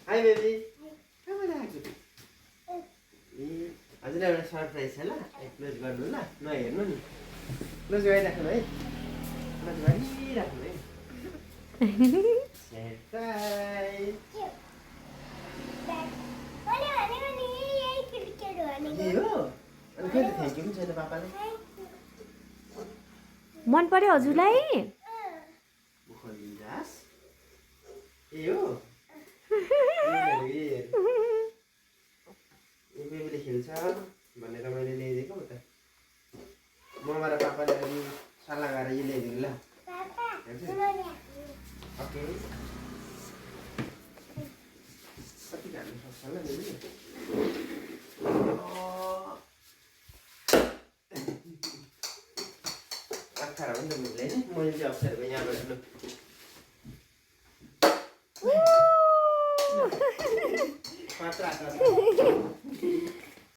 high baby कहाँबाट आएको ए हजुर एउटा सरप्राइज छ ल क्लोज गर्नु ल नहेर्नु नि क्लोज गरिराख्नु है क्लोज गरिराख्नु है सरप्राइज ए हो अनि फेरि थ्याङ्क यू पनि छैन पापाले मन पर्यो हजुरलाई बुखलिन्जास ए हो ए बेबीले खेल्छ भनेर मैले ल्याइदिएको त ममा र पापाले अलि सल्लाह गरेर यो ल्याइदिनु ल ओके कति घाल्नु सक्छ होला बेबी अप्ठ्यारो हो नि त बेबीले होइन मैले चाहिँ अप्ठ्यारो यहाँबाट लु पात्र